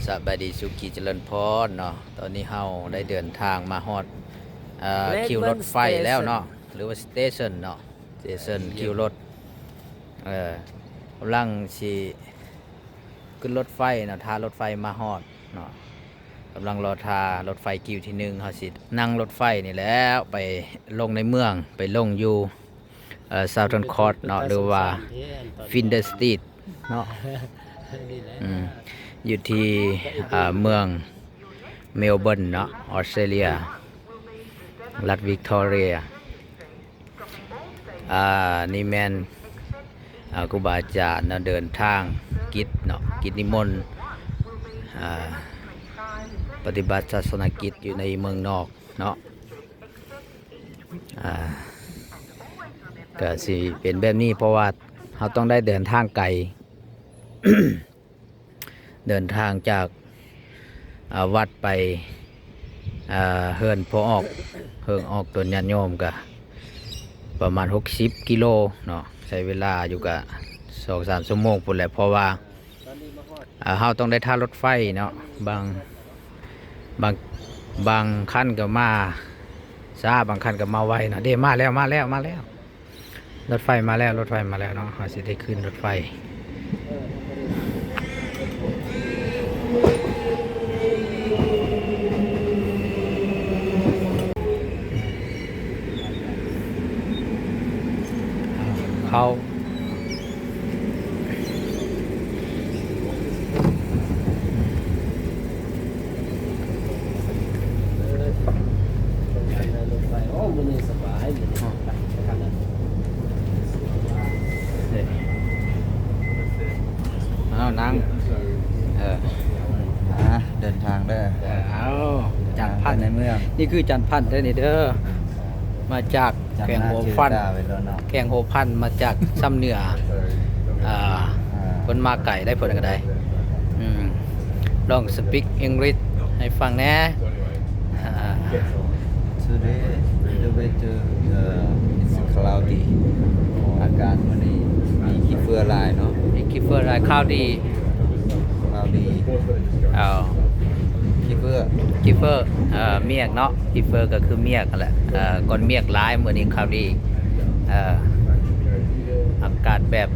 ສະບາຍດີ ສຸຂີຈະເລີນພອນເນາະ. ຕອນນີ້ເຮົາໄດ້ເດີນທາງມາຮອດ ເອີ ຄິວລົດໄຟແລ້ວເນາະ ຫຼືວ່າສະເຕຊັນເນາະ ສະເຕຊັນຄິວລົດ. ເອີ ກຳລັງຊິຂຶ້ນລົດໄຟເນາະ ຖ້າລົດໄຟມາຮອດເນາະ. ກຳລັງລໍຖ້າລົດໄຟຄິວທີໜຶ່ງ ເຮົາຊິນັ່ງລົດໄຟນີ້ແຫຼະ ໄປລົງໃນເມືອງ ໄປລົງຢູ່ ເອີ Southern Cross ເນາະ ຫຼືວ່າ Flinders Street ເນາະ ອືມ ຢູ່ທີ່ ເອີ ເມືອງ Melbourne ເນາະ ອອສເຕຣເລັຍ ລັດ Victoria. ອ່າ ນີ້ແມ່ນ ອ່າ ຄູບາອາຈານເນາະ ເດີນທາງກິດເນາະ ກິດນິມົນ ອ່າ ປະຕິບັດສາສະໜາກິດຢູ່ໃນເມືອງນອກເນາະ. ອ່າ ກະຊິເປັນແບບນີ້ ເພາະວ່າເຮົາຕ້ອງໄດ້ເດີນທາງໄກ ເດີນທາງຈາກ ອ່າ ວັດໄປ ອ່າ ເຮືອນພໍ່ອອກ ເຮືອນອອກຕົນຍາດໂຍມກະປະມານຫົກສິບກິໂລເນາະ ໃຊ້ເວລາຢູ່ກະສອງສາມຊົ່ວໂມງພຸ້ນແຫຼະ ເພາະວ່າ ອ່າ ເຮົາຕ້ອງໄດ້ຖ້າລົດໄຟເນາະ ບາງ ບາງ ບາງຄັນກະມາຊ້າ ບາງຄັນກະມາໄວເນາະ. ເດ້ ມາແລ້ວ ມາແລ້ວ ມາແລ້ວ. ລົດໄຟມາແລ້ວ ລົດໄຟມາແລ້ວເນາະ ເຮົາຊິໄດ້ຂຶ້ນລົດໄຟ. ເຂົ້າ ໂອ້ ມື້ນີ້ສະບາຍ ມື້ນີ້ ເອີ ເອົານັ່ງ ເອີ ອ່າ ເດີນທາງເດີ ເອີ ເອົາ ຈານພັນ ໃນເມືອງ ນີ້ຄືຈານພັນເດີນີ້ເດີ ມາຈາກ ແຂວງຫົວພັນ ແຂວງຫົວພັນ ມາຈາກຊຳເໜືອ ອ່າ ເພິ່ນມາໄກໄດ໋ ເພິ່ນກໍໄດ້ ອືມ ລອງ speak English ໃຫ້ຟັງແດ່. Today the weather, uh, is cloudy. ອາກາດມື້ນີ້ມີຂີ້ເຝື້ອຫຼາຍເນາະ ມີຂີ້ເຝື້ອຫຼາຍ cloudy cloudy ເອີ ຂີ້ເຝື້ອ ຂີ້ເຝື້ອ ເອີ ເມກເນາະ ຂີ້ເຝື້ອກໍຄືເມກຫັ້ນແຫຼະ ເອີ ກ້ອນເມກຫຼາຍ ມື້ນີ້ຄາວດີ ເອີ ອາກາດແບບ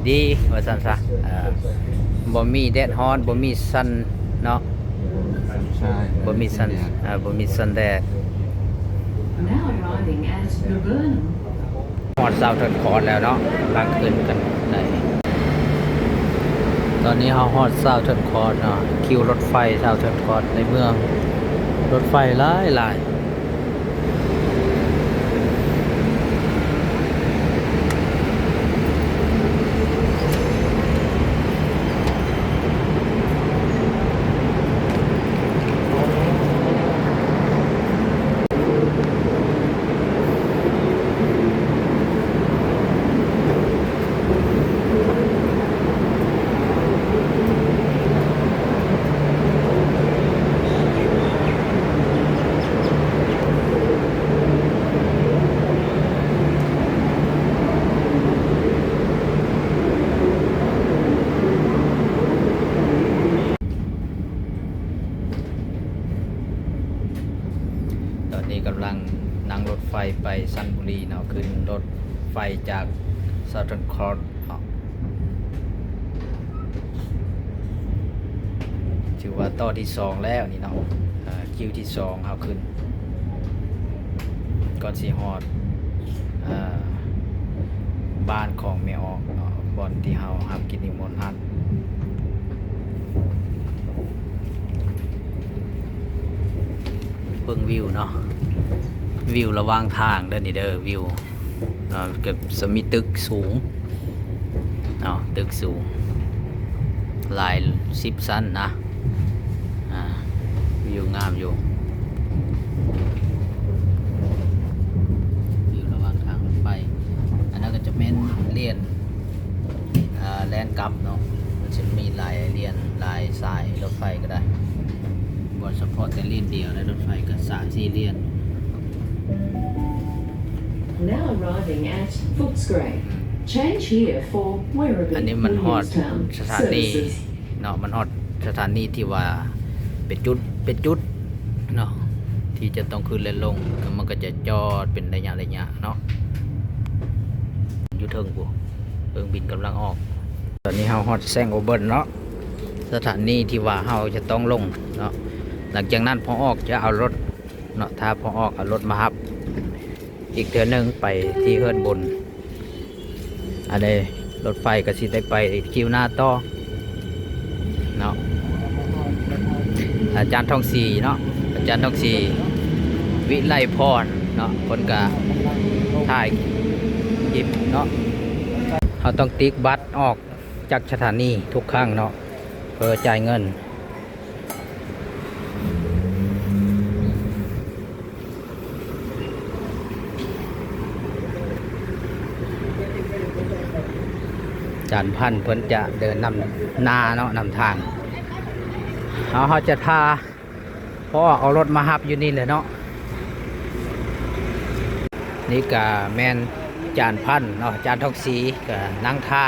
ດີວ່າຊັ້ນຊະ ເອີ ບໍ່ມີແດດຮ້ອນ ບໍ່ມີຊັນເນາະ ບໍ່ມີຊັນ ເອີ ບໍ່ມີຊັນແດດ. Now arriving at Laburnum. ຮອດ Southern Cross ແລ້ວເນາະ ກຳລັງຂຶ້ນກັນໄດ້. ຕອນນີ້ເຮົາຮອດ Southern Cross ເນາະ ຄິວລົດໄຟ Southern Cross ໃນເມືອງ ລົດໄຟຫຼາຍໆ. ຕອນນີ້ກຳລັງນັ່ງລົດໄຟໄປຊັນບູລີເນາະ ຂຶ້ນລົດໄຟຈາກ Southern Cross ເນາະ ຖືວ່າຕໍ່ທີສອງແລ້ວນີ້ເນາະ ເອີ ຄິວທີສອງເຮົາຂຶ້ນ ກ່ອນຊິຮອດ ເອີ ບ້ານຂອງແມ່ອອກເນາະ ບ່ອນທີ່ເຮົາຮັບກິດນິມົນຫັ້ນ. ເບິ່ງວິວເນາະ ວິວລະຫວ່າງທາງເດີນີ້ເດີ ວິວ ເນາະ ກໍຈະມີຕຶກສູງເນາະ ຕຶກສູງຫຼາຍສິບຊັ້ນນະ ອ່າ ວິວງາມຢູ່ ວິວລະຫວ່າງທາງລົດໄຟ. ອັນນັ້ນກໍຈະແມ່ນລຽນ ອ່າ ແລ່ນກັບເນາະ ມັນຈະມີຫຼາຍລຽນ ຫຼາຍສາຍລົດໄຟກໍໄດ້ ບໍ່ສະເພາະແຕ່ລຽນດຽວໃນລົດໄຟ ກໍສາມສີ່ລຽນ. Now arriving at Footscray. Change here for Werribee Williamstown services. ອັນນີ້ມັນຮອດສະຖານີເນາະ ມັນຮອດ ສະຖານີທີ່ວ່າເປັນຈຸດ ເປັນຈຸດເນາະ ທີ່ຈະຕ້ອງຂຶ້ນ ແລະ ລົງ ແລ້ວມັນກໍຈະຈອດເປັນໄລຍະໆເນາະ ຢູ່ເທິງພຸ້ນ ເຄື່ອງບິນກຳລັງອອກ. ຕອນນີ້ເຮົາຮອດແຊງໂອເບິນເນາະ ສະຖານີທີ່ວ່າເຮົາຈະຕ້ອງລົງເນາະ. ຫຼັງຈາກນັ້ນພໍ່ອອກຈະເອົາລົດເນາະ ຖ້າພໍ່ອອກເອົາລົດມາຮັບອີກເທື່ອໜຶ່ງໄປທີ່ເຮືອນບຸນ. ອັນນີ້ລົດໄຟກໍຊິໄດ້ໄປຄິວໜ້າຕໍ່ເນາະ. ອາຈານທອງສີເນາະ ອາຈານທອງສີ ວິໄລພອນເນາະ ເພິ່ນກໍຖ່າຍຄລິບເນາະ. ເຮົາຕ້ອງຕິກບັດອອກຈາກສະຖານີທຸກຄັ້ງເນາະ ເພື່ອຈ່າຍເງິນ. ອາຈານພັນເພິ່ນຈະເດີນນຳໜ້າເນາະ ນຳທາງ. ເຮົາ ເຮົາຈະຖ້າພໍ່ອອກເອົາລົດມາຮັບຢູ່ນີ້ແຫຼະເນາະ. ນີ້ກະແມ່ນອາຈານພັນເນາະ ອາຈານທອງສີກະນັ່ງຖ້າ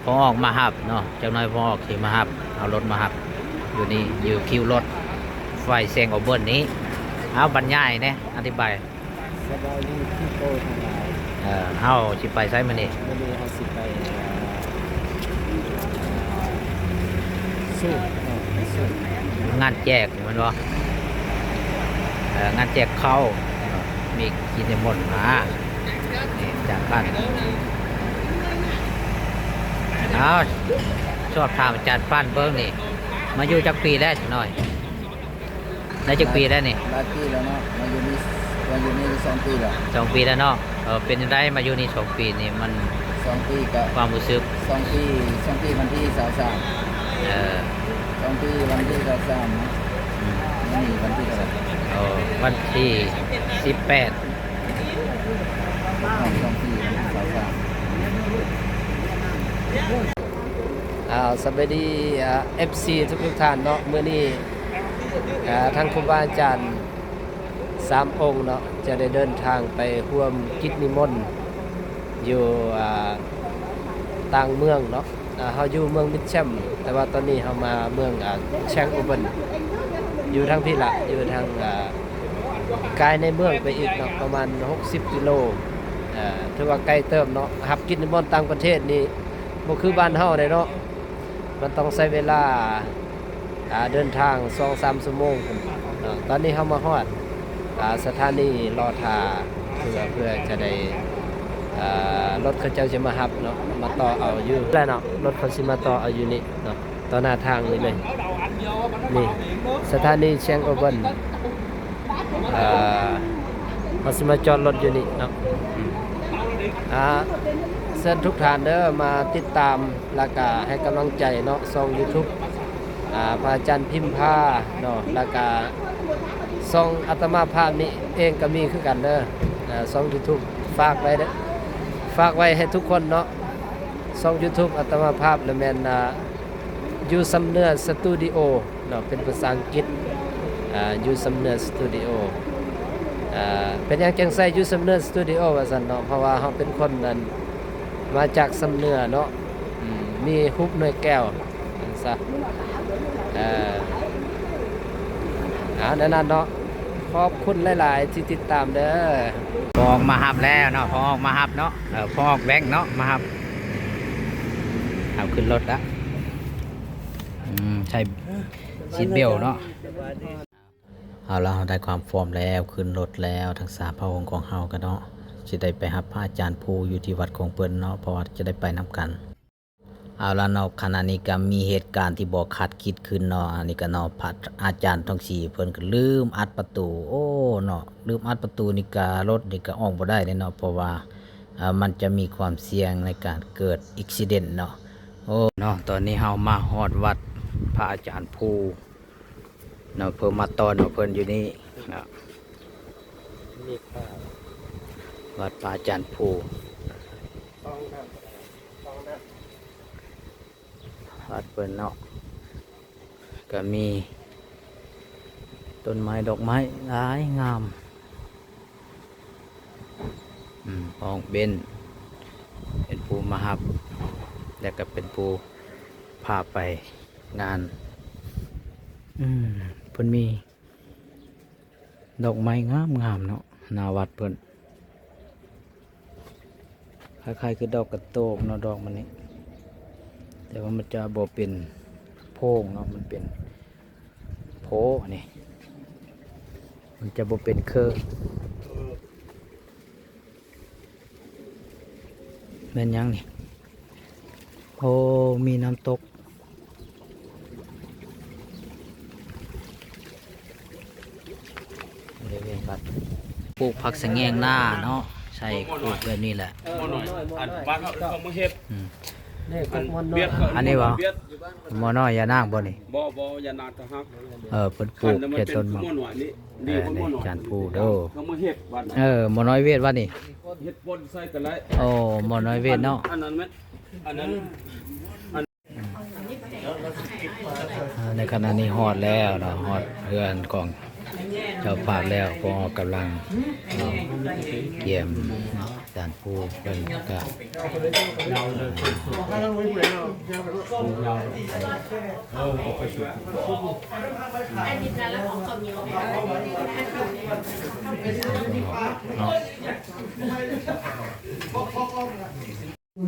ພໍອອກມາຮັບເນາະ ຈັກໜ້ອຍພໍອອກຊິມາຮັບ ເອົາລົດມາຮັບຢູ່ນີ້ ຢູ່ຄິວລົດໄຟແຊງໂອເບິນນີ້. ເອົາ ບັນຍາຍແດ່ ອະທິບາຍ. ສະບາຍດີພີ່ໂຕທັງຫຼາຍ. ເອີ ເຮົາຊິໄປໃສມື້ນີ້? ມື້ນີ້ເຮົາຊິໄປ ເອີ ສູດເນາະ ໄປສູດ ງານແຈກ ແມ່ນບໍ່? ເອີ ງານແຈກເຂົ້າ ມີກິດນິມົນມາ ນີ້ ອາຈານພັນ. ເອົາ ສອບຖາມອາຈານພັນເບິ່ງນີ້ ມາຢູ່ຈັກປີແລ້ວ ຈັກໜ້ອຍ ໄດ້ຈັກປີແລ້ວນີ້? ຫຼາຍປີແລ້ວເນາະ ມາຢູ່ນີ້ ມາຢູ່ນີ້ສອງປີແລ້ວ. ສອງປີແລ້ວເນາະ. ເອີ ເປັນຈັ່ງໃດມາຢູ່ນີ້ສອງປີນີ້ ມັນ ສອງປີກະ ຄວາມຮູ້ສຶກ ສອງປີ ສອງປີ ວັນທີຊາວສາມ ເອີ ສອງປີ ວັນທີຊາວສາມເນາະ. ອືມ ມື້ນີ້ວັນທີເທົ່າໃດ? ເອີ ວັນທີສິບແປດ ຮອດສອງປີ ວັນທີຊາວສາມ. ອ່າ ສະບາຍດີ ອ່າ ເອັຟຊີ ທຸກໆທ່ານເນາະ. ມື້ນີ້ ອ່າ ທາງຄູບາອາຈານສາມອົງເນາະ ຈະໄດ້ເດີນທາງໄປຮ່ວມກິດນິມົນຢູ່ ອ່າ ຕ່າງເມືອງເນາະ. ອ່າ ເຮົາຢູ່ເມືອງມິດແຊມ ແຕ່ວ່າຕອນນີ້ເຮົາມາເມືອງ ອ່າ ແຊງໂອເບິນ ຢູ່ທາງພີ້ລະ ຢູ່ທາງ ອ່າ ກາຍໃນເມືອງໄປອີກເນາະ ປະມານຫົກສິບກິໂລ. ເອີ ຖືວ່າໄກເຕີບເນາະ ຮັບກິດນິມົນຕ່າງປະເທດນີ້ ບໍ່ຄືບ້ານເຮົາເດ້ເນາະ ມັນຕ້ອງໃຊ້ເວລາ ອ່າ ເດີນທາງສອງສາມຊົ່ວໂມງພຸ້ນເນາະ. ຕອນນີ້ເຮົາມາຮອດ ອ່າ ສະຖານີ ລໍຖ້າເພື່ອ ເພື່ອຈະໄດ້ ອ່າ ລົດເຂົາເຈົ້າຈະມາຮັບເນາະ ມາຕໍ່ເອົາຢູ່ແລ້ວເນາະ ລົດເຂົາຊິມາຕໍ່ເອົາຢູ່ນີ້ເນາະ ຕໍ່ໜ້າທາງນີ້ເລີຍ. ນີ້ ສະຖານີແຊງໂອເບິນ ເອີ ເຮົາຊິມາຈອດລົດຢູ່ນີ້ເນາະ. ອືມ ອ່າ ເຊີນທຸກທ່ານເດີ ມາຕິດຕາມ ແລ້ວກະໃຫ້ກຳລັງໃຈເນາະ ຊ່ອງຢູທູບ ອ່າ ພະອາຈານພິມພາເນາະ ແລ້ວກະຊ່ອງອາດຕະມາພາບນີ້ເອງກະມີຄືກັນເດີ. ອ່າ ຊ່ອງຢູທູບ ຝາກໄວ້ເດີ ຝາກໄວ້ໃຫ້ທຸກຄົນເນາະ. ຊ່ອງຢູທູບອາດຕະມາພາບລະແມ່ນ ອ່າ ຢູຊຳເນີສະຕູດິໂອເນາະ ເປັນພາສາອັງກິດ ອ່າ ຢູຊຳເນີສະຕູດິໂອ. ອ່າ ເປັນຫຍັງຈຶ່ງໃຊ້ຢູຊຳເນີສະຕູດິໂອວ່າຊັ້ນເນາະ ເພາະວ່າເຮົາເປັນຄົນ ອັນ ມາຈາກຊຳເໜືອເນາະ ອືມ ມີຮູບໜ່ວຍແກ້ວ ວ່າຊັ້ນຊະ. ເອີ ເອົາ ແນວນັ້ນເນາະ ຂອບຄຸນຫຼາຍໆທີ່ຕິດຕາມເດີ. ພໍ່ອອກມາຮັບແລ້ວເນາະ ພໍ່ອອກມາຮັບເນາະ ເອີ ພໍ່ອອກແບງເນາະ ມາຮັບ ເອົາຂຶ້ນລົດລະ ອືມ ໃສ່ຊີດເບວເນາະ. ເອົາລະ ເຮົາໄດ້ຄວາມພ້ອມແລ້ວ ຂຶ້ນລົດແລ້ວ ທັງສາມພະອົງຂອງເຮົາກະເນາະ ຊິໄດ້ໄປຮັບພະອາຈານພູຢູ່ທີ່ວັດຂອງເພິ່ນເນາະ ເພາະວ່າຈະໄດ້ໄປນຳກັນ. ເອົາລະເນາະ ຂະນະນີ້ກະມີເຫດການທີ່ບໍ່ຄາດຄິດຂຶ້ນເນາະ ອັນນີ້ກະເນາະ ພະອາຈານທອງສີເພິ່ນກະລືມອັດປະຕູ ໂອ້ເນາະ ລືມອັດປະຕູນີ້ກະ ລົດນີ້ກະອອກບໍ່ໄດ້ເດ້ເນາະ ເພາະວ່າ ເອີ ມັນຈະມີຄວາມສ່ຽງໃນການເກີດເອັກຊີເດັນເນາະ. ໂອ້ ເນາະ ຕອນນີ້ເຮົາມາຮອດວັດພະອາຈານພູ ເນາະ ເພິ່ນມາຕໍ່ເນາະ ເພິ່ນຢູ່ນີ້ເນາະ ວັດພະອາຈານພູ ວັດເພິ່ນເນາະ ກະມີຕົ້ນໄມ້ດອກໄມ້ຫຼາຍງາມ ອືມ ພໍ່ອອກເບັນເປັນຜູ້ມາຮັບ ແລະກະເປັນຜູ້ພາໄປ. ງານ ອືມ ເພິ່ນມີດອກໄມ້ງາມໆເນາະ ໜ້າວັດເພິ່ນ ຄ້າຍໆຄືດອກກະໂຕກເນາະ ດອກມັນນີ້ ແຕ່ວ່າມັນຈະບໍ່ເປັນໂພງເນາະ ມັນເປັນໂພນີ້ ມັນຈະບໍ່ເປັນເຄີ. ແມ່ນຫຍັງນີ້? ໂອ້ ມີນ້ຳຕົກ ບໍລິເວນວັດ ປູກຜັກສະແງງໜ້າເນາະ ໃສ່ຄູບແບບນີ້ແຫຼະ. ເອີ ໝໍນ້ອຍ ອັນ ໝໍນ້ອຍ ບ້ານເຮົາເອີ້ນໝໍເຫັດ ອືມ ອັນ ໝໍນ້ອຍ ວຽດເຂົາ ອັນນີ້ບໍ່? ໝໍນ້ອຍ ຢ່ານາງບໍ່ນີ້? ບໍ່ ບໍ່ ຢ່ານາງຕ່າງຫາກ. ເອີ ເພິ່ນປູກແຕ່ຕົ້ນໝາກ ໝໍນ້ອຍ ອັນນີ້ ດີກວ່າໝໍນ້ອຍ ຈານພູເດີ ເຂົາມາເຮັດວັດ ເອີ ໝໍນ້ອຍເວດວັດນີ້ ເຮັດປົນໃສ່ກໍໄດ້. ໂອ້ ໝໍນ້ອຍເວດເນາະ ອັນ ອັນນັ້ນແມ່ນ ອັນນັ້ນ ອັນ ອ່າ ໃນຂະນະນີ້ຮອດແລ້ວເນາະ ຮອດເຮືອນຂອງເຈົ້າພາບແລ້ວ ພວກເຮົາກຳລັງ ເອີ ກຽມເນາະ ຈານພູເພິ່ນກະ ເນາະ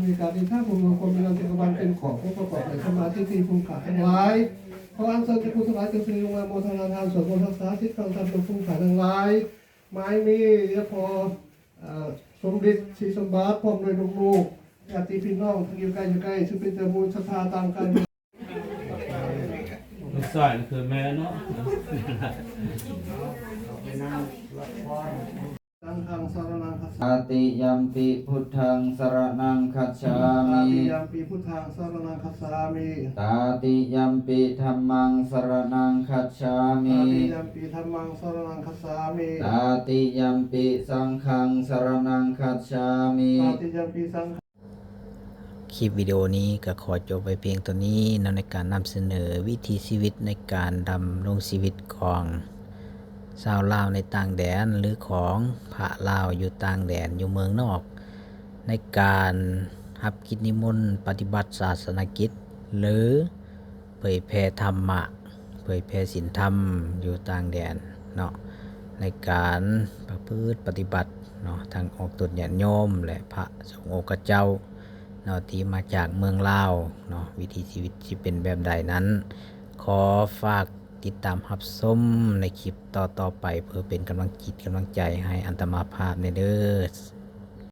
ມີການທີ່ທ່ານຜູ້ມີພະຄຸນ ມີນາມຈັກກະວັນເປັນຂອບ ຜູ້ປະກອບດ້ວຍສຳມາທິດຖິ ຜູ້ຂ້າທັງຫຼາຍ ຂໍອັນເຊີນເຈົ້າຜູ້ທັງຫຼາຍ ຈົ່ງເຊີນລົງມາໂມທະນາທານ ສວດມົນຮັກສາສິນຟັງທຳ ເຈົ້າຜູ້ຂ້າທັງຫຼາຍ ໝາຍມີ ຍະພໍ່ ເອີ ສົມດິດ ສີສົມບາດ ພ້ອມດ້ວຍລູກໆ ຍາດຕິພີ່ນ້ອງ ທັງຢູ່ໃກ້ຢູ່ໄກ ຊຶ່ງເປັນເຈົ້າບຸນສັດທາຕາມການ ລູກຊາຍຄືແມ່ເນາະ. ສັງຄັງສະຣະນັງຄັດສາ ຕາຕິຍຳປິ ພຸດທັງ ສະຣະນັງ ຄັດສາມິ ຕາຕິຍຳປິ ພຸດທັງ ສະຣະນັງ ຄັດສາມິ ຕາຕິຍຳປິ ທຳມັງ ສະຣະນັງ ຄັດສາມິ ຕາຕິຍຳປິ ທຳມັງ ສະຣະນັງ ຄັດສາມິ ຕາຕິຍຳປິ ສັງຄັງ ສະຣະນັງ ຄັດສາມິ ຕາຕິຍຳປິ ສັງ ຄລິບວິດີໂອນີ້ກໍຂໍຈົບໄວ້ພຽງເທົ່ານີ້ເນາະ ໃນການນຳສະເໜີວິຖີຊີວິດໃນການດຳລົງຊີວິດຂອງຊາວລາວໃນຕ່າງແດນ ຫຼື ຂອງພະລາວຢູ່ຕ່າງແດນ ຢູ່ເມືອງນອກ ໃນການຮັບກິດນິມົນປະຕິບັດສາສະນະກິດ ຫຼື ເຜີຍແຜ່ທຳມະ ເຜີຍແຜ່ສິນທຳຢູ່ຕ່າງແດນເນາະ ໃນການປະພຶດປະຕິບັດເນາະ ທັງອອກຕົນຍາດໂຍມ ແລະ ພະສົງອົງຄະເຈົ້າເນາະ ທີ່ມາຈາກເມືອງລາວເນາະ ວິຖີຊີວິດຊິເປັນແບບໃດນັ້ນ ຂໍຝາກຕິດຕາມຮັບຊົມໃນຄລິບຕໍ່ໆໄປ ເພື່ອເປັນກຳລັງຈິດກຳລັງໃຈໃຫ້ອາດຕະມາພາບແດ່ເດີ.